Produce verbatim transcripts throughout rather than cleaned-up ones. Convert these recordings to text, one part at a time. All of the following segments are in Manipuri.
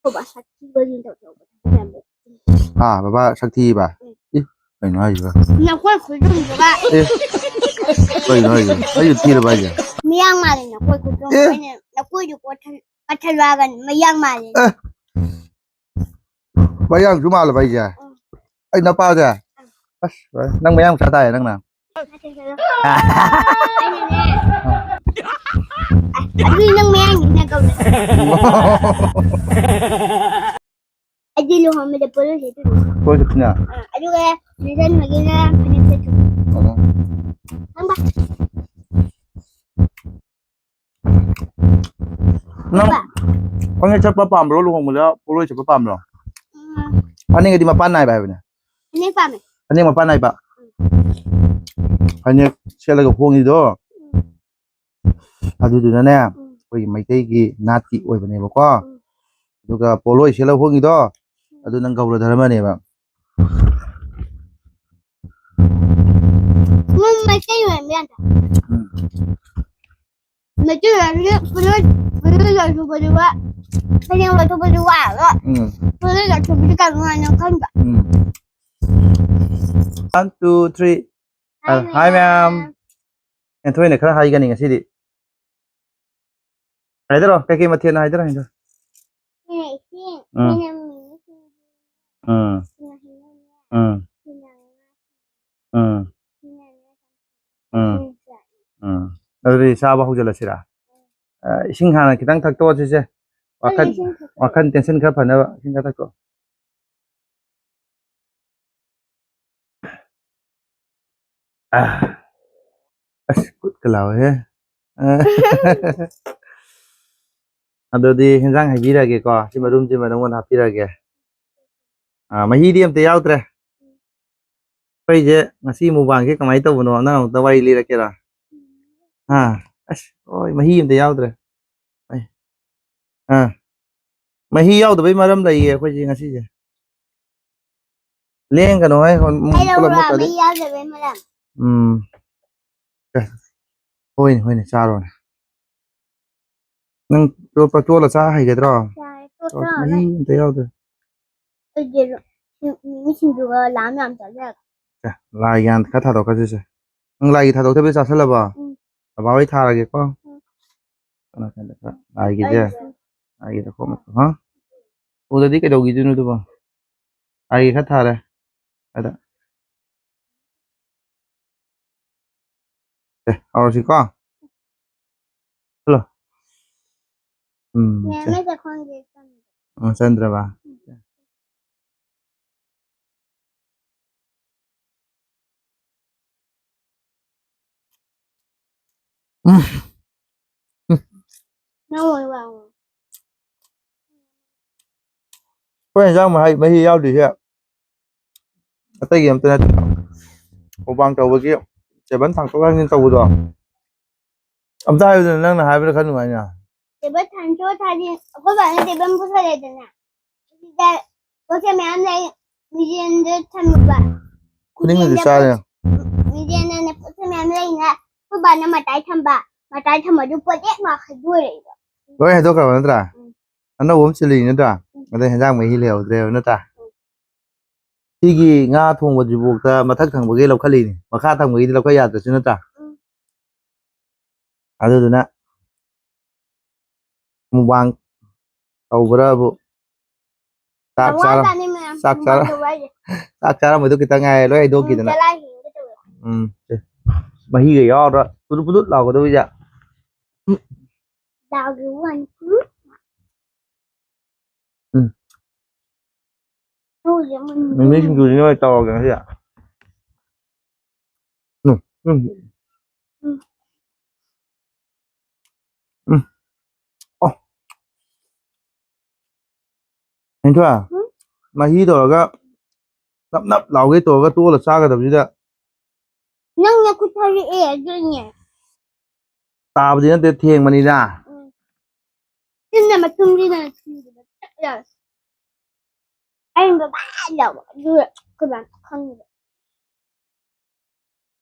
ꯕꯕꯥ ꯁꯛꯊꯤꯕꯁꯤꯡꯗꯣ ꯇꯧꯕꯗ ꯌꯥꯝ ꯅꯣꯛꯅꯤꯡꯉꯦ꯫ ꯍꯥ, ꯕꯕꯥ ꯁꯛꯊꯤꯕ? ꯎꯝ꯫ ꯏ, ꯀꯩꯅꯣ ꯍꯥꯏꯁꯤꯕꯣ? ꯅꯈꯣꯏ ꯈꯨꯟꯗꯨꯗ꯫ ꯑꯦ, ꯀꯩꯅꯣ ꯍꯥꯏꯁꯤꯕꯣ? ꯑꯩꯁꯨ ꯊꯤꯔꯕ ꯍꯥꯏꯁꯦ? ꯃꯌꯥꯡ ꯃꯥꯜꯂꯦ ꯅꯈꯣꯏ ꯈꯨꯟꯗꯣ꯫ ꯑꯦ꯫ ꯑꯩꯅ ꯅꯈꯣꯏꯗꯨ ꯀꯣꯊꯜ-, ꯀꯣꯊꯜꯂꯛꯑꯒ ꯃꯌꯥꯡ ꯃꯥꯜꯂꯦ꯫ ꯑꯦ꯫ ꯃꯌꯥꯡꯁꯨ ꯃꯥꯜꯂꯕ ꯑꯩꯁꯦ? ꯎꯝ꯫ ꯑꯩ ꯅꯄꯥꯁꯦ? ꯎꯝ꯫ ꯑꯁ, ꯅꯪ ꯃꯌꯥꯡ ꯃꯆꯥ ꯇꯥꯏꯌꯦ ꯅꯪꯅ꯫ ꯑꯗꯨꯗꯤ ꯅꯪ ꯃꯌꯥꯡꯅꯤꯅ ꯀꯧꯔꯦ꯫ ꯑꯩꯗꯤ ꯂꯨꯍꯣꯡꯕꯗ ꯄꯣꯠꯂꯣꯏ ꯁꯦꯠꯇꯣꯏꯅꯤ꯫ ꯄꯣꯠꯂꯣꯏ ꯁꯦꯠꯇꯣꯏꯅꯦ? ꯑꯥ, ꯑꯗꯨꯒ ꯅꯦꯜꯁꯟ ꯍꯣꯏꯒꯤꯅ ꯐꯅꯦꯛ ꯁꯦꯠꯇꯣꯏꯅꯤ꯫ ꯑꯣ꯫ ꯈꯪꯕ? ꯅꯪ ꯈꯪꯕ? ꯐꯅꯦꯛ ꯁꯦꯠꯄ ꯄꯥꯝꯕ꯭ꯔꯣ, ꯂꯨꯍꯣꯡꯕꯗ ꯄꯣꯠꯂꯣꯏ ꯁꯦꯠꯄ ꯄꯥꯝꯕ꯭ꯔꯣ? ꯎꯝ꯫ ꯐꯅꯦꯛ ꯑꯗꯤ ꯃꯄꯥꯟ ꯅꯥꯏꯕ ꯍꯥꯏꯕꯅꯦ꯫ ꯐꯅꯦꯛ ꯄꯥꯝꯃꯦ꯫ ꯐꯅꯦꯛ ꯃꯄꯥꯟ ꯅꯥꯏꯕ? ꯎꯝ꯫ ꯐꯅꯦꯛ ꯁꯦꯠꯂꯒ ꯍꯣꯡꯉꯤꯗꯣ? ꯎꯝ꯫ ꯑꯗꯨꯗꯨꯅꯅꯦ, ꯎꯝ꯫ ꯑꯩꯈꯣꯏꯒꯤ ꯃꯩꯇꯩꯒꯤ ꯅꯥꯠꯀꯤ ꯑꯣꯏꯕꯅꯦꯕꯀꯣ꯫ ꯎꯝ꯫ ꯑꯗꯨꯒ ꯄꯣꯠꯂꯣꯏ ꯁꯦꯠꯂ ꯍꯣꯡꯉꯤꯗꯣ, ꯎꯝ꯫ ꯑꯗꯨ ꯅꯪ ꯒꯧꯔ ꯙꯔꯃꯅꯦꯕ꯫ ꯅꯪ ꯃꯩꯇꯩ ꯑꯣꯏꯔꯝꯕ ꯌꯥꯗ꯭ꯔꯣ? ꯎꯝ꯫ ꯃꯩꯇꯩ ꯑꯣꯏꯔꯝꯕ ꯄꯣꯠꯂꯣꯏ, ꯄꯣꯠꯂꯣꯏ ꯂꯧꯊꯣꯛꯄꯗꯤ ꯋꯥ-, ꯐꯅꯦꯛ ꯂꯧꯊꯣꯛꯄꯗꯤ ꯋꯥꯔꯣꯏ꯫ ꯎꯝ꯫ ꯄꯣꯠꯂꯣꯏ ꯂꯧꯊꯣꯛꯄꯗꯤ ꯀꯌꯥꯝ ꯅꯨꯡꯉꯥꯏꯅꯣ ꯈꯪꯗ꯭ꯔꯣ? ꯎꯝ꯫ One, two, three. Hi, hi, ma'am. Ma'am. ꯍꯦꯟꯊꯣꯏꯅ ꯈꯔ ꯍꯥꯏꯒꯅꯤ ꯉꯁꯤꯗꯤ꯫ ꯍꯥꯏꯗꯔꯣ, ꯀꯩꯀꯩ ꯃꯊꯦꯜꯅꯣ ꯍꯥꯏꯗꯔꯣ, ꯍꯦꯟꯊꯣꯏ꯫ ꯎꯝ꯫ ꯎꯝ꯫ ꯎꯝ꯫ ꯎꯝ꯫ ꯎꯝ꯫ ꯎꯝ꯫ ꯑꯗꯨꯗꯤ ꯆꯥꯕ ꯍꯧꯖꯤꯜꯂꯁꯤꯔꯥ? ꯑ, ꯏꯁꯤꯡ ꯍꯥꯟꯅ ꯈꯤꯇꯪ ꯊꯛꯇꯣꯛꯑꯁꯤꯁꯦ꯫ ꯋꯥꯈꯜ, ꯑꯩ ꯏꯁꯤꯡ ꯊꯛꯀꯦ꯫ ꯋꯥꯈꯜ tension ꯈꯔ ꯐꯅꯕ ꯏꯁꯤꯡ ꯈꯔ ꯊꯛꯇꯣꯛꯑꯣ꯫ ꯑꯥ꯫ ꯑꯁ, ꯈꯨꯠꯀ ꯂꯥꯎꯋꯦꯍꯦ꯫ ꯑꯥ꯫ ꯑꯗꯨꯗꯤ ꯍꯦꯟꯖꯥꯡ ꯍꯥꯏꯕꯤꯔꯒꯦꯀꯣ꯫ ꯁꯤ ꯃꯔꯨꯝꯁꯤꯃ ꯅꯉꯣꯟꯗ ꯍꯥꯞꯄꯤꯔꯒꯦ꯫ ꯑꯥ, ꯃꯍꯤꯗꯤ ꯑꯝꯇ ꯌꯥꯎꯗ꯭ꯔꯦ꯫ ꯑꯩꯈꯣꯏꯁꯦ ꯉꯁꯤ mukbangꯁꯦ ꯀꯃꯥꯏꯅ ꯇꯧꯕꯅꯣ? ꯅꯪ ꯑꯃꯨꯛꯇ ꯋꯥꯔꯤ ꯂꯤꯔꯛꯀꯦꯔꯥ? ꯍꯥ? ꯑꯁ, ꯍꯣꯏ, ꯃꯍꯤ ꯑꯝꯇ ꯌꯥꯎꯗ꯭ꯔꯦ꯫ ꯑꯩ, ꯑꯥ꯫ ꯃꯍꯤ ꯌꯥꯎꯗꯕꯩ ꯃꯔꯝ ꯂꯩꯌꯦ ꯑꯩꯈꯣꯏꯁꯦ ꯉꯁꯤꯁꯦ꯫ ꯂꯦꯡꯒꯅꯣ ꯍꯥꯏ, ꯍꯣ-, ꯎꯝ, ꯍꯥꯏꯔꯛꯎꯔꯥ, ꯄꯨꯂꯞ ꯃꯨꯠꯈ꯭ꯔꯗꯤ? ꯃꯍꯤ ꯌꯥꯎꯗꯕꯩ ꯃꯔꯝ? ꯎꯝ꯫ ꯑꯦ, ꯍꯣꯏꯅꯦ, ꯍꯣꯏꯅꯦ, ꯆꯥꯔꯣꯅꯦ꯫ ꯅꯪ ꯆꯣꯞꯄ ꯆꯣꯠꯂ ꯆꯥ ꯍꯩꯒꯗ꯭ꯔꯣ? ꯌꯥꯔꯦꯀꯣ, ꯃꯍꯤ ꯑꯝꯇ ꯌꯥꯎꯗ꯭ꯔꯦ꯫ ꯑꯩꯗꯤ ꯃꯤ ꯁꯤꯡꯖꯨꯒ ꯂꯥꯝ ꯌꯥꯝ ꯆꯥꯖꯔꯦ꯫ ꯁꯦ, ꯂꯥꯏꯒꯤ ꯍꯥꯟꯅ ꯈꯔ ꯊꯥꯗꯣꯛꯈ꯭ꯔꯁꯤꯁꯦ꯫ ꯅꯪ ꯂꯥꯏꯒꯤ ꯊꯥꯗꯣꯛꯇꯕꯤ ꯆꯥꯁꯜꯂꯕꯣ? ꯎꯝ꯫ ꯕꯕꯥ ꯍꯣꯏ ꯊꯥꯔꯒꯦꯀꯣ꯫ ꯎꯝ꯫ ꯀꯅꯥ ꯀꯅꯥ ꯈꯔ ꯂꯥꯏꯒꯤꯁꯦ? ꯑꯩꯁꯨ꯫ ꯂꯥꯏꯒꯤꯗ ꯈꯣꯡ ꯍꯥ? ꯎꯗꯗꯤ ꯀꯩꯗꯧꯈꯤꯗꯣꯏꯅꯣ ꯑꯗꯨꯕꯣ? ꯂꯥꯏꯒꯤ ꯈꯔ ꯊꯥꯔꯦ꯫ ꯑꯗ꯫ ꯑꯦ, ꯍꯧꯔꯁꯤꯀꯣ꯫ ꯍꯜꯂꯣ꯫ ꯎꯝ, ꯃꯌꯥꯝ ꯁꯦ꯫ ꯂꯩꯇ ꯈꯪꯗꯦ꯫ ꯑ, ꯆꯟꯗ꯭ꯔꯕ? ꯎꯝ꯫ ꯎꯝ꯫ ꯅꯪ ꯑꯣꯏ ꯋꯥ ꯉꯥꯡꯉꯣ꯫ ꯑꯩꯈꯣꯏ ꯏꯟꯖꯥꯡ ꯃꯍꯩ-, ꯃꯍꯤ ꯌꯥꯎꯗ꯭ꯔꯤꯁꯦ ꯑꯇꯩꯒꯤ ꯑꯝꯇ ꯅꯠꯇꯦ꯫ ꯃꯨꯛꯕꯥꯡ ꯇꯧꯕꯒꯤ ꯇꯦꯕꯜ ꯊꯥꯡꯇꯣꯛ ꯊꯥꯡꯖꯤꯟ ꯇꯧꯕꯗꯣ꯫ ꯑꯝꯇ ꯍꯥꯏꯌꯨꯗꯅ, ꯅꯪꯅ ꯍꯥꯏꯕꯅ ꯈꯔ ꯅꯨꯡꯉꯥꯏꯅ꯫ ꯇꯦꯕꯜ ꯊꯥꯡꯇꯣꯛ ꯊꯥꯡꯖꯤꯟ, ꯑꯩꯈꯣꯏ ꯕꯥꯅ ꯇꯦꯕꯜ ꯄꯨꯁꯜꯂꯦꯗꯅ꯫ ꯑꯗꯨꯗ ꯄꯣꯠ ꯆꯩ ꯃꯌꯥꯝ ꯂꯩ, ꯃꯤꯔꯦꯟꯗ ꯊꯝꯃꯨꯕ꯫ ꯈꯨꯗꯤꯡꯗꯨꯁꯨ ꯃꯤꯔꯦꯟꯗ ꯆꯥꯔꯦ꯫ ꯄꯣꯠ-, ꯃꯤꯔꯦꯟꯗꯅ ꯄꯣꯠ ꯆꯩ ꯃꯌꯥꯝ ꯂꯩꯅ, ꯑꯩꯈꯣꯏ ꯕꯥꯅ ꯃꯇꯥꯏ ꯊꯝꯕ, ꯃꯇꯥꯏ ꯊꯝꯕꯗꯨ ꯄꯣꯠ ꯍꯦꯛ ꯃꯥ ꯈꯥꯏꯗꯣꯛꯑꯦꯕ꯫ ꯂꯣꯏ ꯍꯥꯏꯗꯣꯛꯈ꯭ꯔꯕ ꯅꯠꯇ꯭ꯔꯥ? ꯎꯝ꯫ ꯑꯅꯧꯕ ꯑꯃ ꯁꯤꯜꯂꯤ ꯅꯠꯇ꯭ꯔꯥ? ꯎꯝ꯫ ꯑꯗꯩ ꯍꯦꯟꯖꯥꯡ ꯃꯍꯤ ꯂꯩꯍꯧꯗ꯭ꯔꯦꯕ ꯅꯠꯇ꯭ꯔꯥ? ꯎꯝ꯫ ꯁꯤꯒꯤ ꯉꯥ ꯊꯣꯡꯕꯁꯤꯐꯥꯎꯗ ꯃꯊꯛ ꯊꯪꯕꯒꯤ ꯂꯧꯈꯠꯂꯤꯅꯤ, ꯃꯈꯥ ꯊꯪꯕꯒꯤꯗꯤ ꯂꯧꯈꯠ ꯌꯥꯗ꯭ꯔꯁꯨ ꯅꯠꯇ꯭ꯔꯥ? ꯎꯝ꯫ ꯑꯗꯨꯗꯨꯅ ꯃꯨꯛꯕꯥꯡ ꯇꯧꯕ꯭ꯔꯕꯨ ꯆꯥꯛ ꯌꯥꯝ ꯆꯥꯔ-, ꯋꯥꯖꯥꯠꯅꯤ ꯃꯌꯥꯝ, ꯆꯥꯛ ꯆꯥꯔ-, ꯃꯨꯛꯕꯥꯡ ꯇꯧꯕ ꯍꯥꯏꯁꯦ꯫ ꯆꯥꯛ ꯆꯥꯔꯝꯕꯗꯣ ꯈꯤꯇꯪ ꯉꯥꯏꯔꯦ, ꯂꯣꯏ ꯎꯝ, ꯍꯩꯗꯣꯛꯈꯤꯗꯅ꯫ ꯆꯔꯥ ꯍꯦꯟꯒꯦ ꯇꯧꯋꯦ꯫ ꯎꯝ, ꯁꯦ꯫ ꯃꯍꯤꯒ ꯌꯥꯎꯔ ꯄꯨꯗꯨꯠ ꯄꯨꯗꯨꯠ ꯂꯥꯎꯒꯗꯧꯔꯤꯁꯦ꯫ ꯎꯝ꯫ ꯗꯥꯎꯒꯤ ꯋꯥꯅꯤ꯫ ꯎꯝ꯫ ꯎꯝ꯫ ꯍꯧꯖꯤꯛ ꯃꯨꯟ-, ꯃꯤꯃꯤ ꯁꯤꯡꯖꯨꯁꯤꯅ ꯑꯣꯏꯅ ꯇꯧꯔꯒꯦ ꯉꯁꯤ꯫ ꯎꯝ, ꯎꯝ꯫ ꯎꯝ꯫ ꯎꯝ꯫ ꯑꯣ꯫ ꯅꯦꯟꯊꯣꯏ, ꯎꯝ? ꯃꯍꯤ ꯇꯧꯔꯒ ꯅꯞ ꯅꯞ ꯂꯥꯎꯒꯩ ꯇꯧꯔꯒ ꯇꯣꯠꯂ ꯆꯥꯒꯗꯕꯁꯤꯗ꯫ ꯅꯪ ꯅꯈꯨꯠ ꯊꯔꯛꯑꯦ ꯑꯗꯨꯅꯦ꯫ ꯇꯥꯕꯗꯤ ꯅꯠꯇꯦ, ꯊꯦꯡꯕꯅꯤꯗ꯫ ꯎꯝ꯫ ꯆꯤꯟꯅ ꯃꯇꯨꯝꯁꯤꯅ ꯊꯤꯟꯈꯤꯕ ꯆꯠꯂ꯫ ꯑꯩꯅ ꯕꯕꯥ ꯂꯥꯎꯕ ꯑꯗꯨꯒ ꯑꯩꯈꯣꯏ ꯕꯥꯅ ꯈꯪꯉꯤꯕ꯫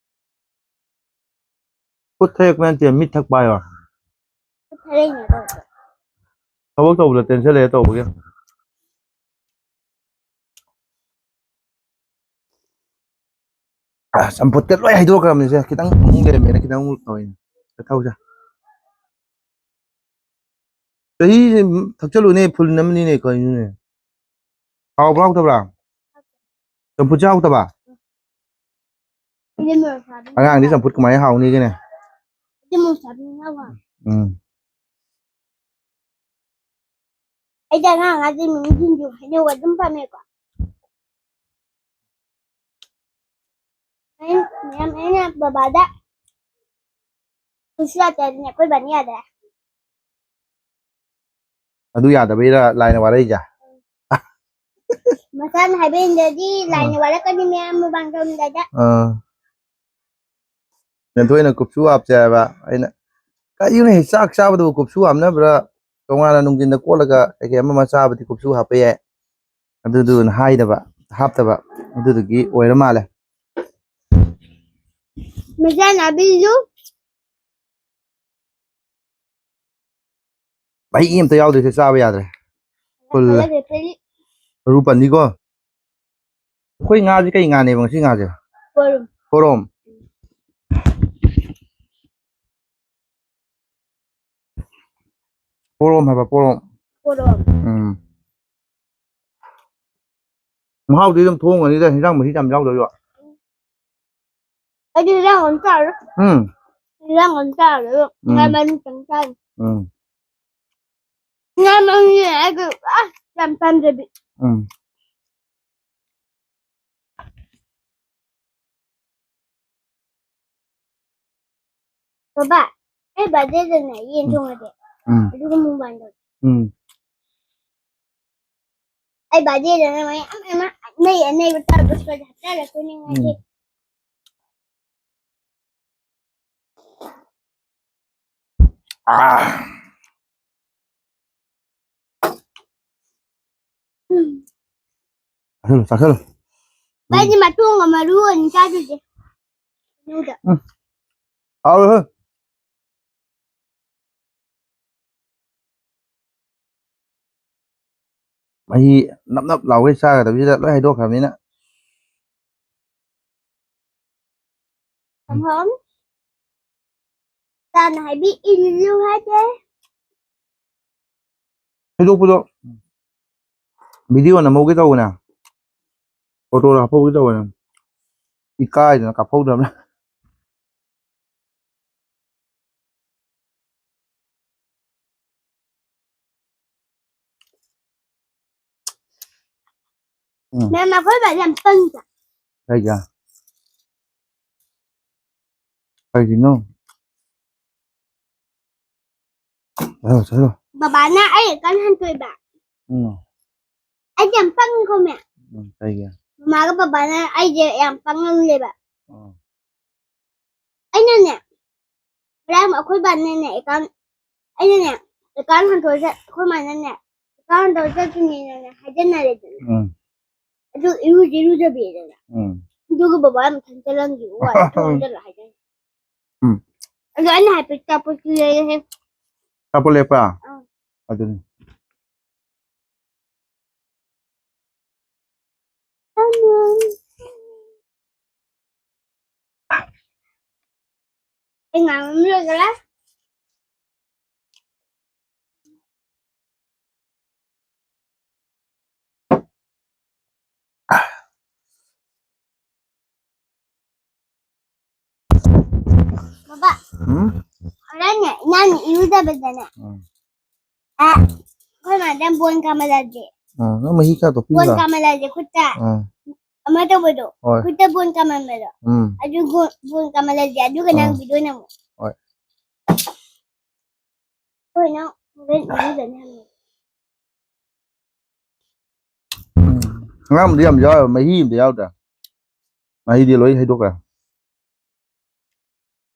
ꯈꯨꯠ ꯊꯔꯛꯄ ꯅꯠꯇꯦ, ꯃꯤꯠ ꯊꯛꯄ ꯍꯥꯏꯌꯣ꯫ ꯈꯨꯠ ꯊꯔꯛꯏꯅꯦ ꯇꯧꯔꯤꯁꯦ꯫ ꯊꯕꯛ ꯇꯧꯕꯗ ꯇꯦꯟꯁꯟ ꯂꯩꯔꯦ ꯇꯧꯕꯒꯤ꯫ ꯑ, ꯆꯝꯐꯨꯠꯇ ꯂꯣꯏ ꯍꯩꯗꯣꯛꯈ꯭ꯔꯕꯅꯤꯁꯦ꯫ ꯈꯤꯇꯪ ꯑꯃꯨꯛ ꯂꯩꯔꯝꯃꯦꯅ ꯈꯤꯇꯪ ꯑꯃꯨꯛ ꯇꯧꯔꯤꯅꯦ꯫ ꯆꯠꯊꯧꯁꯦ꯫ ꯆꯍꯤꯁꯦ ꯊꯛꯆꯜꯂꯨꯅꯦ, ꯐꯨꯜ ꯑꯃꯅꯤꯅꯦ, ꯀꯩꯅꯣꯅꯦ? ꯍꯥꯎꯕ꯭ꯔꯥ ꯍꯥꯎꯇꯕ꯭ꯔꯥ? ꯆꯝꯐꯨꯠꯁꯦ ꯍꯥꯎꯇꯕ? ꯑꯩꯗꯤ ꯃꯣꯔꯣꯛ ꯁꯥꯕꯅ ꯑꯉꯥꯡꯗꯤ ꯆꯝꯐꯨꯠ ꯀꯃꯥꯏꯅ ꯍꯥꯎꯅꯤꯒꯦꯅꯦ? ꯑꯩꯗꯤ ꯃꯣꯔꯣꯛ ꯁꯥꯕꯅ ꯍꯥꯎꯕ꯫ ꯎꯝ꯫ ꯑꯩꯗꯤ ꯑꯉꯥꯡ ꯑꯉꯥꯡꯁꯤꯡ ꯃꯤꯃꯤꯁꯤꯡꯁꯨ ꯍꯩꯅꯧ ꯑꯗꯨꯝ ꯄꯥꯝꯃꯦꯀꯣ꯫ ꯑꯩꯅ ꯃꯌꯥꯝ ꯑꯩꯅ ꯕꯕꯥꯗ ꯀꯨꯁꯤ ꯂꯥꯛꯇ꯭ꯔꯗꯤꯅꯦ ꯑꯩꯈꯣꯏ ꯕꯥꯅ ꯌꯥꯗ꯭ꯔꯦ꯫ ꯑꯗꯨ ꯌꯥꯗꯕꯩꯔ ꯂꯥꯏꯅ ꯋꯥꯔꯛꯏꯁꯦ? ꯃꯁꯥꯅ ꯍꯥꯏꯕ ꯏꯟꯗ꯭ꯔꯗꯤ ꯂꯥꯏꯅ ꯑꯥ꯫ ꯋꯥꯔꯛꯀꯅꯤ ꯃꯌꯥꯝ ꯃꯨꯛꯕꯥꯡ ꯇꯧꯔꯝꯗꯥꯏꯗ꯫ ꯑꯥ꯫ ꯃꯦꯟꯊꯣꯏꯅ ꯀꯨꯞꯁꯨ ꯍꯥꯞꯁꯦ ꯍꯥꯏꯕ꯫ ꯑꯩꯅ, "ꯀꯔꯤꯅꯣꯅꯦ, ꯆꯥꯛ ꯆꯥꯕꯗꯕꯨ ꯀꯨꯞꯁꯨ ꯍꯥꯞꯅꯕ꯭ꯔꯥ? ꯇꯣꯉꯥꯟꯅ ꯅꯨꯡꯊꯤꯟꯗ ꯀꯣꯠꯂꯒ ꯀꯩꯀꯩ ꯑꯃ ꯑꯃ ꯆꯥꯕꯗꯤ ꯀꯨꯞꯁꯨ ꯍꯥꯞꯄ ꯌꯥꯏ꯫ ꯑꯗꯨꯗꯨꯅ ꯍꯥꯏꯗꯕ, ꯍꯥꯞꯇꯕ꯫ ꯑꯗꯨꯗꯨꯒꯤ ꯑꯣꯏꯔ ꯃꯥꯜꯂꯦ꯫" ꯃꯁꯥꯅ ꯍꯥꯞꯄꯤꯁꯨ ꯃꯍꯤ ꯑꯝꯇ ꯌꯥꯎꯗ꯭ꯔꯤꯁꯦ ꯆꯥꯕ ꯌꯥꯗ꯭ꯔꯦ꯫ ꯐꯨꯜ꯫ ꯈꯜꯂꯒꯦ, ꯐꯦꯔꯤ꯫ ꯃꯔꯨ ꯄꯟꯅꯤꯀꯣ꯫ ꯑꯩꯈꯣꯏ ꯉꯥꯁꯦ ꯀꯩ ꯉꯥꯅꯦꯕ ꯉꯁꯤ ꯉꯥꯁꯦ? ꯄꯣꯔꯣꯝ꯫ ꯄꯣꯔꯣꯝ꯫ ꯄꯣꯔꯣꯝ ꯍꯥꯏꯕ, ꯄꯣꯔꯣꯝ꯫ ꯄꯣꯔꯣꯝ꯫ ꯎꯝ꯫ ꯃꯍꯥꯎꯗꯤ ꯑꯗꯨꯝ ꯊꯣꯡꯒꯅꯤꯗ, ꯍꯤꯟꯖꯥꯡ ꯃꯍꯤ ꯌꯥꯝ ꯌꯥꯎꯗ꯭ꯔꯁꯨ꯫ ꯑꯩꯗꯤ ꯍꯤꯟꯖꯥꯡ ꯑꯝ ꯆꯥꯔꯣꯏ꯫ ꯎꯝ꯫ ꯍꯤꯟꯖꯥꯡ ꯑꯝ ꯆꯥꯔꯣꯏ꯫ ꯎꯝ꯫ ꯉꯥ ꯃꯔꯨꯝ ꯇꯪ ꯆꯥꯅꯤ꯫ ꯎꯝ꯫ ꯉꯥ ꯃꯔꯨꯝꯁꯦ ꯑꯩꯒꯤ ꯄꯨꯔꯥ ꯌꯥꯝ ꯄꯥꯝꯖꯕꯤ꯫ ꯎꯝ꯫ ꯕꯕꯥ, ꯑꯩ ꯕꯥꯔꯗꯦꯗꯅꯦ ꯌꯦꯟ ꯎꯝ꯫ ꯊꯣꯡꯉꯗꯤ꯫ ꯎꯝ꯫ ꯑꯗꯨꯒ ꯃꯨꯛꯕꯥꯡ ꯇꯧꯁꯦ꯫ ꯎꯝ꯫ ꯑꯩ ꯕꯥꯔꯗꯦꯗꯅ ꯃꯌꯥꯝ ꯑꯃ ꯑꯅꯩ ꯑꯅꯩꯕ ꯇꯧꯔꯒ ꯍꯥꯞꯆꯔꯛꯇꯣꯏꯅꯤ ꯉꯁꯤ꯫ ꯎꯝ꯫ ꯑꯥ꯫ ꯆꯥꯁꯜꯂꯨ, ꯆꯥꯁꯜꯂꯨ꯫ ꯚꯥꯏꯗꯤ ꯃꯇꯣꯡꯒ ꯃꯔꯨ ꯑꯣꯏꯅ ꯆꯥꯗꯣꯏꯁꯦ꯫ ꯎꯝ꯫ ꯍꯥꯎꯋꯦꯍꯦ꯫ ꯃꯍꯤ ꯅꯞ ꯅꯞ ꯂꯥꯎꯒꯩ ꯆꯥꯒꯗꯕꯁꯤꯗ ꯂꯣꯏ ꯍꯩꯗꯣꯛꯈ꯭ꯔꯕꯅꯤꯅ꯫ ꯇꯝꯐꯝ ꯇꯥꯅ ꯍꯥꯏꯕꯤ ꯏꯜꯂꯨ ꯍꯥꯏꯗꯦ꯫ ꯍꯩꯗꯣꯛꯄꯗꯣ ꯚꯤꯗꯤꯑꯣ ꯅꯝꯍꯧꯒꯦ ꯇꯧꯕꯅꯦ, ꯐꯣꯇꯣꯗ ꯍꯥꯞꯍꯧꯒꯦ ꯇꯧꯕꯅꯦ, ꯏꯀꯥꯏꯗꯅ ꯀꯥꯞꯍꯧꯗ꯭ꯔꯕꯅꯦ꯫ ꯎꯝ꯫ ꯃꯦꯝ, ꯑꯩꯈꯣꯏ ꯕꯥꯁꯦ ꯌꯥꯝ ꯄꯪꯉꯤꯗ꯫ ꯀꯩꯒꯤ? ꯀꯩꯒꯤꯅꯣ? ꯆꯠꯂꯣ, ꯆꯠꯂꯣ꯫ ꯕꯕꯥꯅ ꯑꯩ ꯀꯟꯅ ꯍꯟꯇꯣꯏꯕ꯫ ꯎꯝ꯫ ꯑꯩꯁꯦ ꯌꯥꯝ ꯄꯪꯉꯤꯀꯣ, ꯃꯦꯝ꯫ ꯎꯝ, ꯀꯩꯒꯤ? ꯃꯃꯥꯒ ꯕꯕꯥꯅ ꯑꯩꯁꯦ ꯌꯥꯝ ꯄꯪꯉꯝꯂꯦꯕ꯫ ꯎꯝ꯫ ꯑꯩꯅꯅꯦ, ꯉꯔꯥꯡ ꯑꯩꯈꯣꯏ ꯕꯥꯅꯅꯦ, ꯑꯦꯀꯥꯎꯟ, ꯑꯩꯅꯅꯦ, ꯑꯦꯀꯥꯎꯟ ꯍꯟꯗꯣꯛꯑ ꯆꯠ-, ꯑꯩꯈꯣꯏ ꯃꯥꯅꯅꯦ, ꯑꯦꯀꯥꯎꯟ ꯍꯟꯗꯣꯛꯑ ꯆꯠꯇꯣꯏꯅꯦꯅꯅꯦ ꯍꯥꯏꯖꯟꯅꯔꯦꯗꯅ꯫ ꯎꯝ꯫ ꯑꯗꯨ ꯏꯔꯨꯗꯤ ꯏꯔꯨꯖꯕꯤꯔꯦꯗꯅ꯫ ꯎꯝ꯫ ꯑꯗꯨꯒ ꯕꯕꯥ ꯃꯊꯟ ꯆꯠꯂꯝꯗꯦ, ꯋꯥꯏ ꯊꯣꯡ ꯍꯥꯡꯖꯜꯂ ꯍꯥꯏꯖꯟꯅꯔꯦ꯫ ꯎꯝ꯫ ꯑꯗꯣ ꯑꯩꯅ ꯍꯥꯏꯐꯦꯠ ꯆꯥꯄꯣꯠꯁꯨ ꯂꯩꯔꯦꯍꯦ꯫ ꯆꯥꯄꯣꯠ ꯂꯩꯔꯛꯄ꯭ꯔꯥ? ꯑꯥ꯫ ꯑꯗꯨꯅꯤ꯫ ꯑꯩ ꯉꯥꯡꯕ ꯂꯣꯏꯈꯔꯦ꯫ ꯕꯕꯥ, ꯎꯝ? ꯍꯣꯔꯦꯟꯅꯦ, ꯏꯅꯥꯎꯅ ꯏꯔꯨꯖꯕꯗꯅꯦ, ꯎꯝ꯫ ꯑ, ꯑꯩꯈꯣꯏ ꯃꯥꯗ ꯕꯣꯟ ꯀꯥꯃꯜꯂꯁꯦ꯫ ꯑ, ꯅꯪ ꯃꯍꯤ ꯈꯔ ꯕꯣꯟ ꯇꯣꯠꯄꯤꯌꯨꯂꯥ? ꯀꯥꯃꯜꯂꯁꯦ, ꯈꯨꯠꯇ꯫ ꯑ꯫ ꯑꯃ ꯇꯧꯕꯗꯣ, ꯍꯣꯏ꯫ ꯈꯨꯠꯇ ꯕꯣꯟ ꯀꯥꯃꯟꯕꯗꯣ꯫ ꯎꯝ꯫ ꯑꯗꯨ ꯕꯣꯟ, ꯕꯣꯟ ꯀꯥꯃꯜꯂꯁꯦ, ꯑꯗꯨꯒ ꯅꯪ ꯑ꯫ ꯚꯤꯗꯤꯑꯣ ꯅꯝꯃꯣ꯫ ꯍꯣꯏ꯫ ꯍꯣꯏ, ꯅꯪ ꯍꯣꯔꯦꯟ ꯏꯔꯨꯖꯅꯤ ꯍꯥꯏꯕꯅꯦ꯫ ꯎꯝ꯫ ꯑꯉꯥꯡꯕꯗꯤ ꯌꯥꯝ ꯌꯥꯎꯔꯣꯏ, ꯃꯍꯤ ꯑꯝꯇ ꯌꯥꯎꯗ꯭ꯔꯥ? ꯃꯍꯤꯗꯤ ꯂꯣꯏ ꯍꯩꯗꯣꯛꯈ꯭ꯔꯦ꯫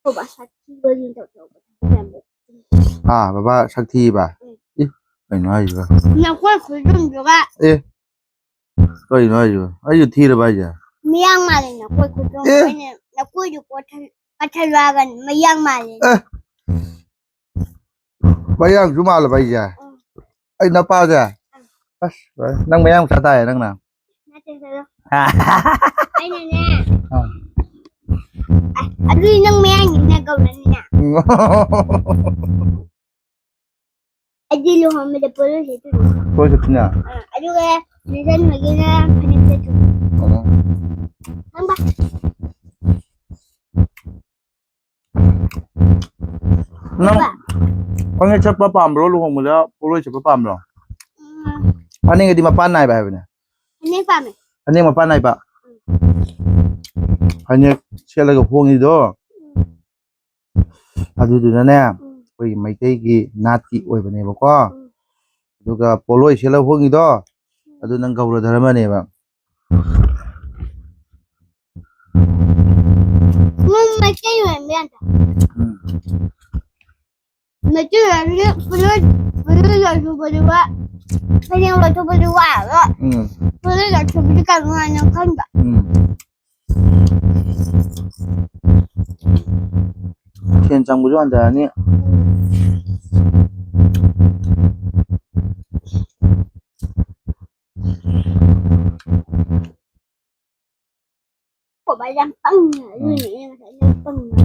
ꯕꯕꯥ ꯁꯥꯊꯤꯕꯁꯤꯡꯗꯣ ꯇꯧꯕ꯫ ꯑꯥ, ꯕꯕꯥ ꯁꯛ ꯊꯤꯕ? ꯎꯝ꯫ ꯏ, ꯀꯩꯅꯣ ꯍꯥꯏꯁꯤꯕꯣ? ꯅꯈꯣꯏ ꯈꯨꯗꯣꯝꯗꯨꯒ꯫ ꯑꯦ, ꯀꯩꯅꯣ ꯍꯥꯏꯁꯤꯕꯣ? ꯑꯩꯁꯨ ꯊꯤꯔꯕ ꯍꯥꯏꯁꯦ? ꯃꯌꯥꯡ ꯃꯥꯜꯂꯦ ꯅꯈꯣꯏ ꯈꯨꯗꯣꯝ꯫ ꯑꯦ꯫ ꯑꯩꯅ ꯅꯈꯣꯏꯗꯨ ꯀꯣꯊꯜ-, ꯀꯣꯊꯜꯂꯛꯑꯒ ꯃꯌꯥꯡ ꯃꯥꯜꯂꯦ꯫ ꯑꯦ꯫ ꯃꯌꯥꯡꯁꯨ ꯃꯥꯜꯂꯕ ꯑꯩꯁꯦ? ꯎꯝ꯫ ꯑꯩ ꯅꯄꯥꯁꯦ? ꯎꯝ꯫ ꯑꯁ, ꯂꯣꯏꯔꯦ꯫ ꯅꯪ ꯃꯌꯥꯡ ꯆꯥ ꯇꯥꯔꯦ ꯅꯪꯅ꯫ ꯅꯠꯇꯦ, ꯆꯠꯂꯣ꯫ ꯑꯩꯅꯅꯦ꯫ ꯑꯥ꯫ ꯑ-, ꯑꯗꯨꯗꯤ ꯅꯪ ꯃꯌꯥꯡꯒꯤꯅ ꯀꯧꯔꯅꯤꯅ꯫ ꯑꯩꯗꯤ ꯂꯨꯍꯣꯡꯕꯗ ꯄꯣꯠꯂꯣꯏ ꯁꯦꯠꯇꯣꯏꯅꯤ꯫ ꯄꯣꯠꯂꯣꯏ ꯁꯦꯠꯇꯣꯏꯅꯦ? ꯑꯥ, ꯑꯗꯨꯒ ꯅꯦꯜꯁꯟ ꯍꯣꯏꯒꯤꯅ ꯐꯅꯦꯛ ꯁꯦꯠꯇꯣꯏꯅꯤ꯫ ꯑꯣ꯫ ꯈꯪꯕ? ꯅꯪ ꯈꯪꯕ? ꯐꯅꯦꯛ ꯁꯦꯠꯄ ꯄꯥꯝꯕ꯭ꯔꯣ, ꯂꯨꯍꯣꯡꯕꯗ ꯄꯣꯠꯂꯣꯏ ꯁꯦꯠꯄ ꯄꯥꯝꯕ꯭ꯔꯣ? ꯎꯝ꯫ ꯐꯅꯦꯛ ꯑꯗꯤ ꯃꯄꯥꯟ ꯅꯥꯏꯕ ꯍꯥꯏꯕꯅꯦ꯫ ꯐꯅꯦꯛ ꯄꯥꯝꯃꯦ꯫ ꯐꯅꯦꯛ ꯃꯄꯥꯟ ꯅꯥꯏꯕ? ꯎꯝ꯫ ꯐꯅꯦꯛ ꯁꯦꯠꯂꯒ ꯍꯣꯡꯉꯤꯗꯣ? ꯎꯝ꯫ ꯑꯗꯨꯗꯨꯅꯅꯦ, ꯎꯝ꯫ ꯑꯩꯈꯣꯏꯒꯤ ꯃꯩꯇꯩꯒꯤ ꯅꯥꯠꯀꯤ ꯑꯣꯏꯕꯅꯦꯕꯀꯣ꯫ ꯎꯝ꯫ ꯑꯗꯨꯒ ꯄꯣꯠꯂꯣꯏ ꯁꯦꯠꯂꯒ ꯍꯣꯡꯉꯤꯗꯣ, ꯎꯝ꯫ ꯑꯗꯨ ꯅꯪ ꯒꯧꯔ ꯙꯔꯃꯅꯦꯕ꯫ ꯅꯪ ꯃꯩꯇꯩ ꯑꯣꯏꯔꯝꯕ ꯌꯥꯗ꯭ꯔꯣ? ꯎꯝ꯫ ꯃꯩꯇꯩ ꯑꯣꯏꯔꯝꯗꯤ ꯄꯣꯠꯂꯣꯏ, ꯄꯣꯠꯂꯣꯏ ꯂꯣꯏꯊꯣꯛꯄꯗꯤ ꯋꯥ-, ꯐꯅꯦꯛ ꯂꯣꯏꯊꯣꯛꯄꯗꯤ ꯋꯥꯔꯔꯣꯏ꯫ ꯎꯝ꯫ ꯄꯣꯠꯂꯣꯏ ꯂꯣꯏꯊꯣꯛꯄꯗꯤ ꯀꯌꯥꯝ ꯅꯨꯡꯉꯥꯏꯅꯣ ꯈꯪꯗ꯭ꯔꯣ? ꯎꯝ꯫ ꯁꯦꯟ ꯆꯪꯕꯁꯨ ꯍꯟꯊꯔꯅꯤ꯫ ꯈꯣꯏ ꯕꯥ ꯌꯥꯝ ꯄꯪꯉꯦ, ꯑꯗꯨꯏꯅꯦ ꯑꯩꯅ ꯉꯁꯥꯏ ꯅꯪ ꯄꯪꯉꯦ꯫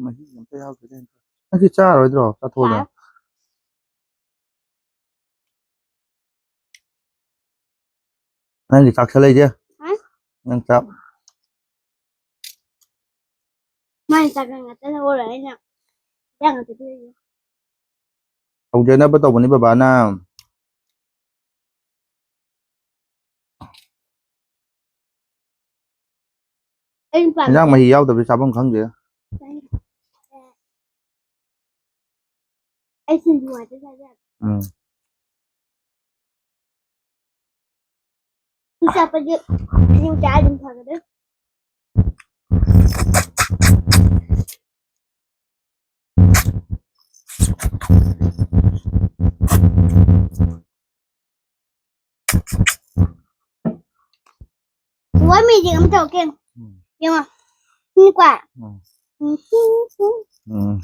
ꯃꯍꯤ ꯑꯝꯇ ꯌꯥꯎꯗ꯭ꯔꯦ꯫ ꯅꯪ ꯁꯤ ꯆꯥꯔꯣꯏꯗ꯭ꯔꯣ? ꯆꯥꯊꯣꯛꯑꯣꯗ꯫ ꯆꯥꯔꯣꯏ꯫ ꯅꯪꯒꯤ ꯆꯥꯛ ꯁꯤꯜꯂꯛꯏꯁꯦ? ꯍꯥ? ꯅꯪ ꯆꯥꯛ꯫ ꯃꯥꯏ ꯆꯥꯛ ꯉꯥꯛꯇ ꯂꯧꯔ ꯑꯩꯅ ꯏꯟꯖꯥꯡ ꯉꯥꯛꯇ ꯄꯤꯔꯛꯏꯁꯦ꯫ ꯇꯧꯖꯅꯕ ꯇꯧꯕꯅꯤ ꯕꯕꯥꯅ꯫ ꯑꯩꯅ ꯄꯥꯝꯕꯁꯦ ꯏꯟꯖꯥꯡ ꯃꯍꯤ ꯌꯥꯎꯗꯕꯗꯤ ꯆꯥꯐꯝ ꯈꯪꯗꯦ꯫ ꯑꯩ ꯁꯤꯡꯖꯨ ꯉꯥꯛꯇ ꯆꯥꯖꯕ꯫ ꯎꯝ꯫ ꯁꯤ ꯆꯥꯕꯗꯤ ꯁꯤꯡꯖꯨ ꯆꯥ ꯑꯗꯨꯝ ꯐꯒꯗ꯭ꯔꯥ? War music ꯑꯃ ꯇꯧꯔꯛꯀꯦ꯫ ꯎꯝ꯫ ꯌꯦꯡꯉꯣ꯫ ꯁꯤꯅꯤꯀꯣ꯫ ꯎꯝ꯫ ꯎꯝ꯫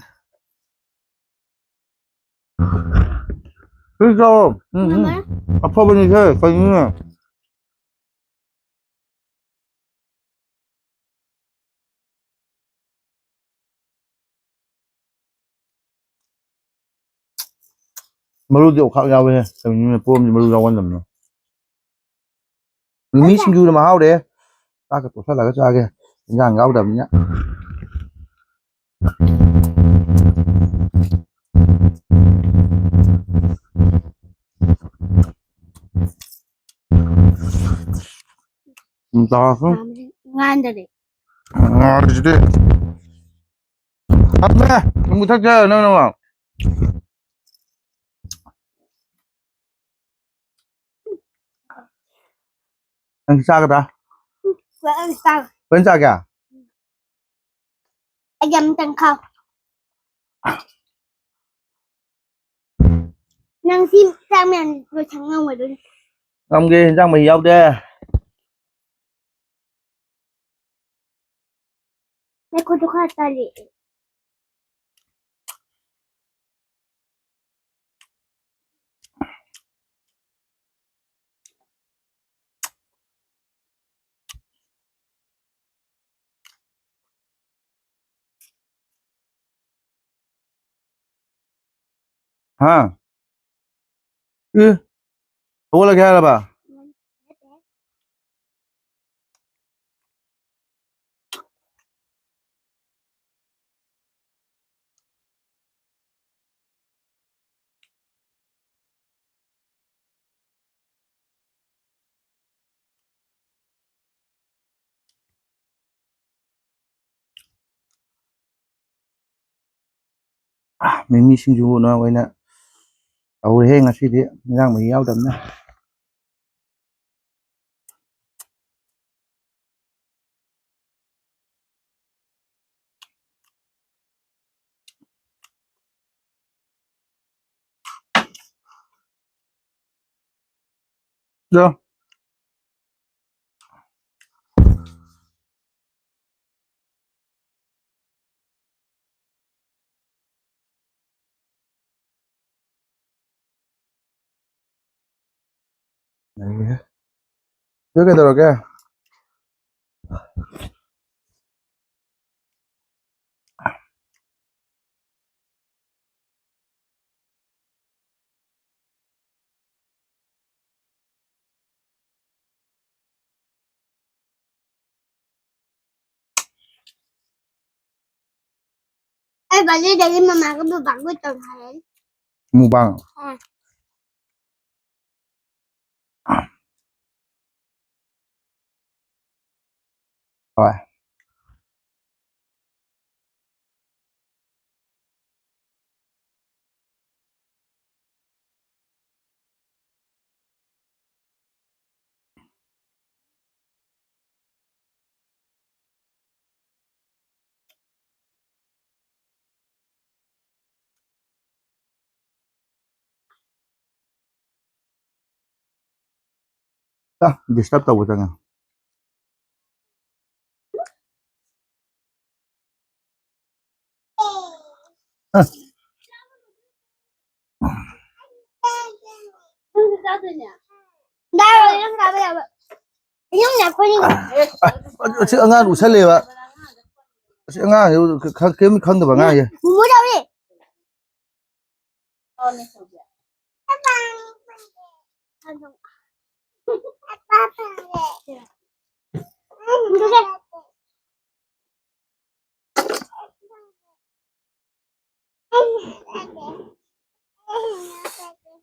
ꯁꯤ ꯆꯥꯎ꯫ ꯎꯝ, ꯎꯝ꯫ ꯃꯃꯥ꯫ ꯑꯐꯕꯅꯤ ꯁꯦ, ꯀꯩꯅꯣꯅꯦ? ꯃꯔꯨꯗꯤ ꯑꯣꯈꯥꯛ ꯌꯥꯎꯋꯦꯍꯦ꯫ ꯀꯩꯅꯣꯅꯦ, ꯄꯣꯝꯗꯤ ꯃꯔꯨ ꯌꯥꯎꯒꯟꯗꯕꯅꯦ꯫ ꯃꯤꯃꯤ ꯁꯤꯡꯖꯨꯅ ꯃꯍꯥꯎꯔꯦ꯫ ꯆꯥꯛꯀ ꯇꯣꯠꯁꯜꯂꯒ ꯆꯥꯒꯦ꯫ ꯏꯟꯖꯥꯡ ꯌꯥꯎꯗꯕꯅꯤꯅ꯫ ꯎꯝ, ꯇꯥꯔꯁꯨ꯫ ꯉꯥꯟꯗꯔꯦ꯫ ꯉꯥꯟꯗ꯭ꯔꯤꯁꯤꯗꯤ꯫ ꯊꯝꯃꯦ꯫ ꯅꯪ ꯃꯨꯊꯠꯀꯦ ꯍꯥꯏꯔꯣ ꯅꯪ ꯅꯃ? ꯅꯪ ꯆꯥꯒꯗ꯭ꯔꯥ? ꯂꯣꯏ ꯆꯥꯒꯦ꯫ ꯂꯣꯏ ꯆꯥꯒꯦ? ꯑꯩꯒꯤ ꯑꯃꯇꯪ ꯈꯥꯎ꯫ ꯅꯪ ꯁꯤ ꯆꯥꯛ ꯃꯌꯥꯝ ꯂꯣꯏꯁꯟ ꯉꯝꯒꯗꯣꯏꯅꯤ꯫ ꯉꯝꯒꯦ, ꯏꯟꯖꯥꯡ ꯃꯍꯤ ꯌꯥꯎꯗꯦ꯫ ꯅꯈꯨꯠꯇꯨ ꯈꯔ ꯇꯜꯂꯤ꯫ ꯍꯥ? ꯑꯦ? ꯍꯧꯒꯠꯂꯒꯦ ꯍꯥꯏꯔꯕ? ꯑꯥ, ꯃꯤꯃꯤ ꯁꯤꯡꯖꯨꯅ ꯑꯣꯏꯅ ꯇꯧꯔꯦꯍꯦ ꯉꯁꯤꯗꯤ, ꯏꯟꯖꯥꯡ ꯃꯍꯤ ꯌꯥꯎꯗꯕꯅꯤꯅ꯫ ꯆꯣ꯫ ꯅꯩꯔꯦ꯫ ꯁꯤꯗ ꯀꯩꯗꯧꯔꯒꯦ? ꯑꯩ ꯕꯥꯔꯗꯦꯗꯒꯤ ꯃꯃꯥꯒ ꯕꯕꯥꯒ ꯇꯧ ꯍꯥꯏꯔꯅꯤ꯫ ꯃꯨꯛꯕꯥꯡ? ꯑꯥ꯫ ꯍꯣꯏ꯫ ꯑ, disturb ꯇꯧꯕ ꯆꯪꯉꯦ꯫ ꯑ꯫ ꯅꯪꯁꯨ ꯆꯥꯗꯣꯏꯅꯦ? ꯌꯥꯔꯣꯏ, ꯅꯪ ꯆꯥꯕ ꯌꯥꯕ꯫ ꯌꯨꯝꯅꯦ ꯑꯩꯈꯣꯏꯅꯤ꯫ ꯑ, ꯑ, ꯑꯁꯤ ꯑꯉꯥꯡ ꯎꯠꯁꯜꯂꯦꯕ꯫ ꯑꯁꯤ ꯑꯉꯥꯡꯁꯦ ꯈ-, ꯈ-, ꯀꯔꯤꯝ ꯈꯪꯗꯕ ꯑꯉꯥꯡꯁꯦ꯫ ꯃꯣꯃꯣ ꯆꯥꯎꯔꯦ꯫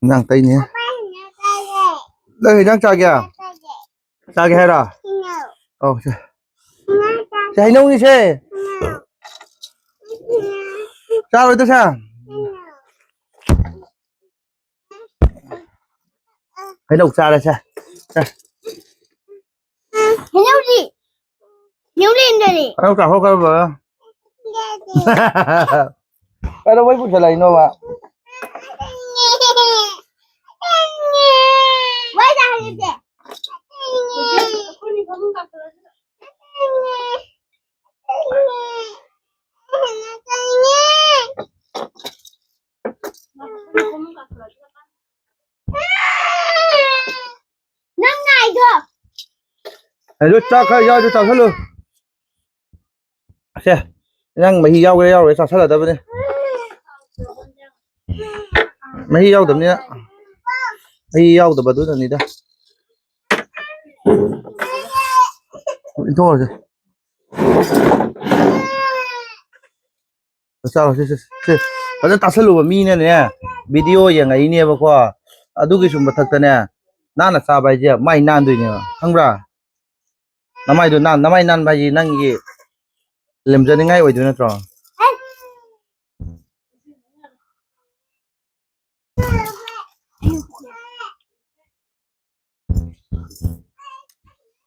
ꯏꯟꯖꯥꯡ ꯇꯩꯅꯦ꯫ ꯅꯪ ꯏꯟꯖꯥꯡ ꯆꯥꯒꯦ? ꯆꯥꯒꯦ ꯍꯥꯏꯔꯣ? ꯑꯧ, ꯁꯦ꯫ ꯁꯦ, ꯍꯩꯅꯧꯅꯤꯁꯦ꯫ ꯆꯥꯔꯣꯏꯗ, ꯁꯦ꯫ ꯍꯩꯅꯧ ꯆꯥꯔꯦ, ꯁꯦ꯫ ꯁꯦ꯫ ꯍꯩꯅꯧꯗꯤ? ꯍꯩꯅꯧ ꯂꯦꯝꯗꯔꯦ꯫ ꯍꯩꯅꯧ ꯆꯥꯊꯣꯛꯈ꯭ꯔꯕ? ꯀꯩꯗꯧꯕꯩ ꯄꯨꯁꯜꯂꯛꯏꯅꯣꯕ? ꯋꯥꯏ ꯆꯥꯍꯜꯂꯁꯦ꯫ ꯑꯗꯨ ꯆꯥꯛ ꯈꯔ ꯌꯥꯎꯗꯤ ꯆꯥꯁꯜꯂꯨ꯫ ꯁꯦ, ꯅꯪ ꯃꯍꯤ ꯌꯥꯎꯒꯦꯔꯥ ꯌꯥꯎꯔꯣꯏ ꯆꯥꯁꯜꯂꯗꯕꯅꯦ꯫ ꯃꯍꯤ ꯌꯥꯎꯗꯕꯅꯤꯅ, ꯃꯍꯤ ꯌꯥꯎꯗꯕꯗꯨꯗꯅꯤꯗ꯫ ꯏꯟꯊꯣꯛꯑꯁꯦ꯫ ꯆꯥꯔꯣ, ꯁꯦ, ꯁꯦ, ꯁꯦ꯫ ꯐꯖꯅ ꯇꯥꯁꯜꯂꯨꯕ ꯃꯤꯅꯅꯦ, ꯚꯤꯗꯤꯑꯣ ꯌꯦꯡꯉꯛꯏꯅꯦꯕꯀꯣ꯫ ꯑꯗꯨꯒꯤꯁꯨ ꯃꯊꯛꯇꯅꯦ, ꯅꯥꯟꯅ ꯆꯥꯕ ꯍꯥꯏꯁꯦ ꯃꯥꯏ ꯅꯥꯟꯗꯣꯏꯅꯦꯕ, ꯈꯪꯕ꯭ꯔꯥ? ꯅꯃꯥꯏꯗꯣ ꯅꯥꯟ-, ꯅꯃꯥꯏ ꯅꯥꯟꯕ ꯍꯥꯏꯁꯦ ꯅꯪꯒꯤ ꯂꯦꯝꯖꯅꯤꯡꯉꯥꯏ ꯑꯣꯏꯗꯣꯏ ꯅꯠꯇ꯭ꯔꯣ?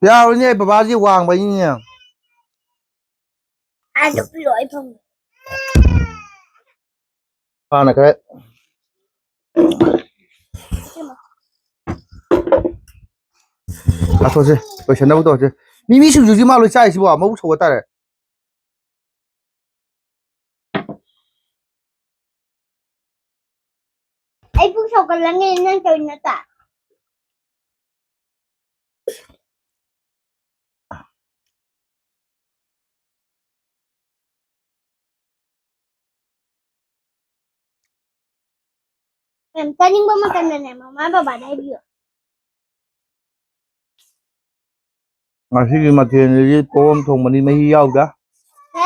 ꯌꯥꯔꯣꯏꯅꯦ, ꯕꯕꯥꯁꯤ ꯋꯥꯡꯕꯩꯅꯤꯅꯦ꯫ ꯑꯗꯨ ꯄꯤꯔꯛꯑꯣ, ꯑꯩ ꯐꯝꯒꯦ꯫ ꯍꯥꯟꯅ ꯈꯔ ꯆꯥꯊꯣꯛꯁꯦ, ꯂꯣꯏꯁꯟꯅꯕ ꯇꯧꯔꯁꯦ꯫ ꯃꯤꯃꯤ ꯁꯤꯡꯖꯨꯁꯤ ꯃꯥ ꯂꯣꯏ ꯆꯥꯏꯁꯤꯕꯣ, ꯃꯕꯨꯛ ꯁꯧꯒꯠ ꯇꯥꯔꯦ꯫ ꯑꯩ ꯄꯨꯛ ꯁꯧꯒꯠꯂꯝꯃꯦ, ꯅꯪ ꯇꯧꯔꯤ ꯅꯠꯇ? ꯌꯥꯝ ꯆꯥꯅꯤꯡꯕ ꯃꯇꯝꯗꯅꯦ, ꯃꯃꯥ ꯕꯕꯥꯗ ꯍꯥꯏꯕꯤꯌꯨ꯫ ꯉꯁꯤꯒꯤ ꯃꯊꯦꯜꯁꯤꯗꯤ ꯄꯣꯔꯣꯝ ꯊꯣꯡꯕꯅꯤ, ꯃꯍꯤ ꯌꯥꯎꯗ꯫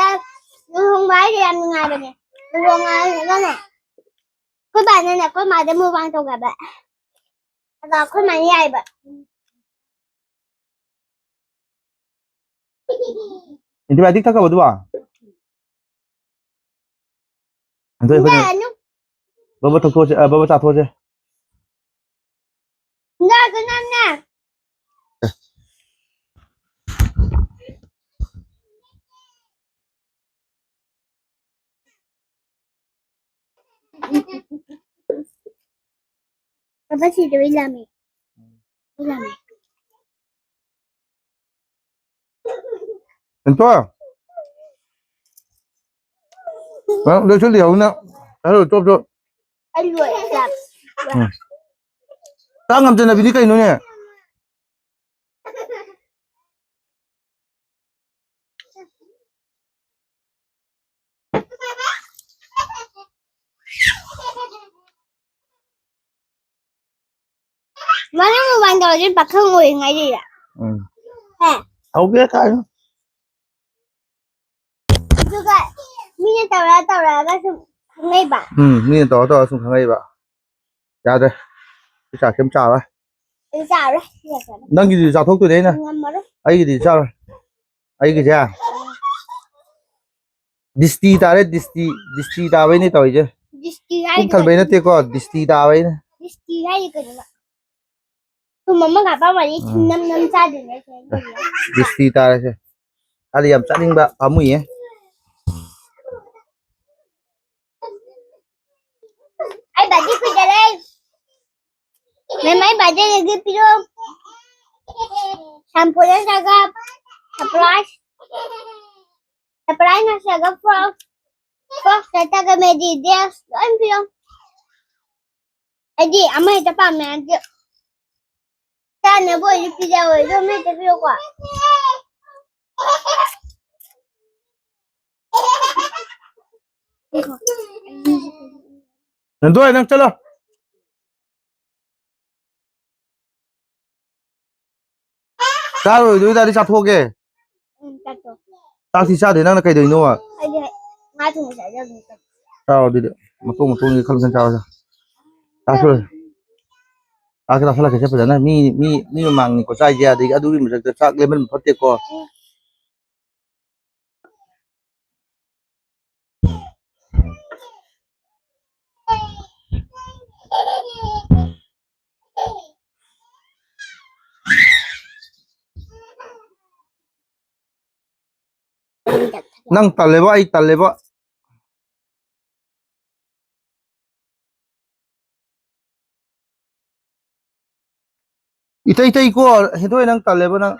ꯑꯦ, ꯂꯨꯍꯣꯡꯕ ꯍꯥꯏꯁꯦ ꯌꯥꯝ ꯅꯨꯡꯉꯥꯏꯕꯅꯦ꯫ ꯂꯨꯍꯣꯡꯉꯒꯅꯦ, ꯑꯩꯈꯣꯏ ꯕꯥꯅꯅꯦ, ꯑꯩꯈꯣꯏ ꯃꯥꯗ ꯃꯨꯛꯕꯥꯡ ꯇꯧꯒꯦꯕ꯫ ꯑꯗꯣ ꯑꯩꯈꯣꯏ ꯃꯥꯅ ꯌꯥꯏꯕ꯫ Antibiotic ꯊꯛꯈ꯭ꯔꯕꯣ ꯑꯗꯨꯕꯣ? ꯑꯗꯨ ꯑꯩꯈꯣꯏꯅ ꯌꯥꯅꯨ꯫ ꯕꯕꯥ ꯊꯛꯊꯣꯛꯑꯁꯦ, ꯑ, ꯕꯕꯥ ꯆꯥꯊꯣꯛꯑꯁꯦ꯫ ꯌꯥꯗꯅꯅꯦ꯫ ꯕꯕꯥ ꯁꯤꯗ ꯏꯜꯂꯝꯃꯦ꯫ ꯏꯜꯂꯝꯃꯦ꯫ ꯍꯦꯟꯊꯣꯏ꯫ ꯅꯪ ꯂꯣꯏꯁꯤꯜꯂꯤ ꯍꯧꯅ꯫ ꯆꯠꯂꯣ, ꯆꯣꯞ, ꯆꯣꯞ꯫ ꯑꯩ ꯂꯣꯏꯔꯦ, ꯆꯥꯛ꯫ ꯎꯝ꯫ ꯆꯥꯛ ꯉꯝꯖꯅꯕꯤꯗꯤ ꯀꯩꯅꯣꯅꯦ? ꯀꯃꯥꯏꯅ ꯇꯧꯔꯗꯤ ꯄꯥꯈꯪ ꯑꯣꯏꯔꯤꯉꯩꯗꯨꯗ꯫ ꯎꯝ꯫ ꯍꯦ꯫ ꯍꯧꯒꯦ ꯀꯥꯏꯅ꯫ ꯑꯗꯨꯒ ꯃꯤꯅ ꯇꯧꯔ ꯇꯧꯔꯛꯑꯒ ꯁꯨꯝ ꯈꯪꯅꯩꯕ꯫ ꯎꯝ, ꯃꯤꯅ ꯇꯧꯔ ꯇꯧꯔꯒ ꯁꯨꯝ ꯈꯪꯅꯩꯕ꯫ ꯌꯥꯗ꯭ꯔꯦ꯫ ꯁꯤ ꯆꯥꯛꯁꯤ ꯑꯗꯨꯝ ꯆꯥꯔꯣꯏ꯫ ꯑꯩ ꯆꯥꯔꯣꯏ꯫ ꯅꯪꯒꯤꯗꯤ ꯆꯥꯊꯣꯛꯇꯣꯏꯅꯦ ꯑꯩꯅ꯫ ꯉꯝꯃꯔꯣꯏ꯫ ꯑꯩꯒꯤꯗꯤ ꯆꯥꯔꯣꯏ꯫ ꯑꯩꯒꯤꯁꯦ꯫ ꯗꯤꯁꯇꯤ ꯇꯥꯔꯦ, ꯗꯤꯁꯇꯤ꯫ ꯗꯤꯁꯇꯤ ꯇꯥꯕꯩꯅꯦ ꯇꯧꯔꯤꯁꯦ꯫ ꯗꯤꯁꯇꯤ ꯄꯨꯛ ꯍꯥꯏꯁꯦ ꯊꯟꯕꯩ ꯀꯩꯅꯣ? ꯅꯠꯇꯦꯀꯣ, ꯗꯤꯁꯇꯤ ꯇꯥꯕꯩꯅꯦ꯫ ꯗꯤꯁꯇꯤ ꯍꯥꯏꯁꯦ ꯀꯩꯅꯣꯕ? ꯊꯨꯝ ꯑꯃꯒ ꯍꯥꯞꯄꯝꯃꯗꯤ ꯎꯝ꯫ ꯊꯨꯝ ꯅꯝ ꯅꯝ ꯆꯥꯗꯣꯏꯅꯦ ꯑꯩꯁꯦ꯫ ꯗꯤꯁꯇꯤ ꯇꯥꯔꯦꯁꯦ꯫ ꯑꯗꯤ ꯌꯥꯝ ꯆꯥꯅꯤꯡꯕ ꯄꯥꯝꯃꯨꯏꯌꯦ꯫ ꯑꯩ ꯕꯥꯔꯗꯦ ꯀꯨꯏꯗꯔꯦ꯫ ꯃꯦꯝ, ꯑꯩ ꯕꯥꯔꯗꯦꯗꯒꯤ ꯄꯤꯔꯛꯑꯣ꯫ ꯁꯥꯝꯄꯨ ꯅꯠꯇ꯭ꯔꯒ ꯁꯔꯄ꯭ꯔꯥꯏꯖ꯫ ꯁꯔꯄ꯭ꯔꯥꯏꯖ ꯅꯠꯇ꯭ꯔꯒ ꯐ꯭ꯔꯣꯛ꯫ ꯐ꯭ꯔꯣꯛ ꯅꯠꯇ꯭ꯔꯒ ꯃꯦꯗꯤ ꯗ꯭ꯔꯦꯁ ꯂꯣꯏ ꯄꯤꯔꯛꯑꯣ꯫ ꯑꯩꯗꯤ ꯑꯃ ꯍꯦꯛꯇ ꯄꯥꯝꯃꯦ, ꯑꯗꯨ ꯆꯥꯅꯕ ꯑꯣꯏꯔꯁꯨ ꯄꯤꯖꯧ, ꯑꯗꯨ ꯑꯃ ꯍꯦꯛꯇ ꯄꯤꯔꯛꯎꯀꯣ꯫ ꯅꯟꯗꯣꯏ, ꯅꯪ ꯆꯠꯂꯣ꯫ ꯆꯥꯔꯣꯏꯗꯣꯏ ꯇꯥꯔꯗꯤ ꯆꯥꯊꯣꯛꯑꯒꯦ꯫ ꯎꯝ, ꯆꯥꯊꯣꯛ꯫ ꯆꯥꯛꯇꯤ ꯆꯥꯗꯦ, ꯅꯪꯅ ꯀꯩꯗꯧꯔꯤꯅꯣꯕ? ꯑꯩꯗꯤ ꯉꯥ ꯊꯣꯡꯕ ꯆꯥꯖꯕꯅꯤ꯫ ꯆꯥꯔꯣ ꯑꯗꯨꯗꯤ꯫ ꯃꯇꯣꯡ ꯃꯇꯣꯡꯗꯤ ꯈꯜꯂ ꯈꯜꯂ ꯆꯥꯔꯣ꯫ ꯆꯥꯛꯁꯨ ꯂꯣꯏꯔꯦ꯫ ꯆꯥꯛꯁꯨ ꯆꯥꯁꯜꯂꯛꯀꯦꯁꯦ ꯐꯖꯅ꯫ ꯃꯤ, ꯃꯤ, ꯃꯤ ꯃꯃꯥꯡꯅꯤꯀꯣ ꯆꯥꯏꯁꯦ, ꯑꯗꯒꯤ ꯑꯗꯨꯒꯤ ꯃꯊꯛꯇ ꯆꯥꯛ ꯂꯦꯝꯍꯟꯕ ꯐꯠꯇꯦꯀꯣ꯫ ꯅꯪ ꯇꯜꯂꯦꯕ, ꯑꯩ ꯇꯜꯂꯦꯕ꯫ ꯏꯇꯩ ꯏꯇꯩ ꯀꯣ, ꯍꯦꯟꯗꯣꯛ ꯅꯪ ꯇꯜꯂꯦꯕ ꯅꯪ꯫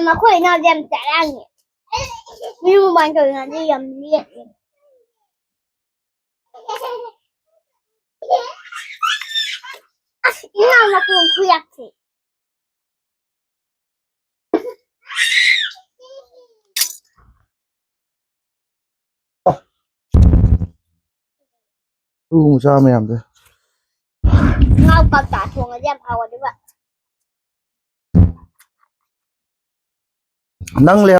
ꯃꯈꯣꯏ ꯏꯅꯥꯎꯗꯤ ꯌꯥꯝ ꯆꯔꯥꯡꯉꯦ꯫ ꯃꯤ ꯃꯃꯥꯡ ꯇꯧꯔꯤꯉꯩꯗꯤ ꯌꯥꯝ ꯂꯦꯞꯄꯦ꯫ ꯑꯁ, ꯏꯃꯥ ꯅꯥꯀꯣꯡ ꯈꯨꯌꯥꯛꯁꯦ꯫ ꯇꯨ ꯃꯆꯥ ꯃꯌꯥꯝꯗꯣ꯫ ꯉꯥ ꯀꯧꯇꯥ ꯊꯣꯡꯉꯗꯤ ꯌꯥꯝ ꯍꯥꯎꯒꯗꯕ꯫ ꯅꯪ ꯂꯩ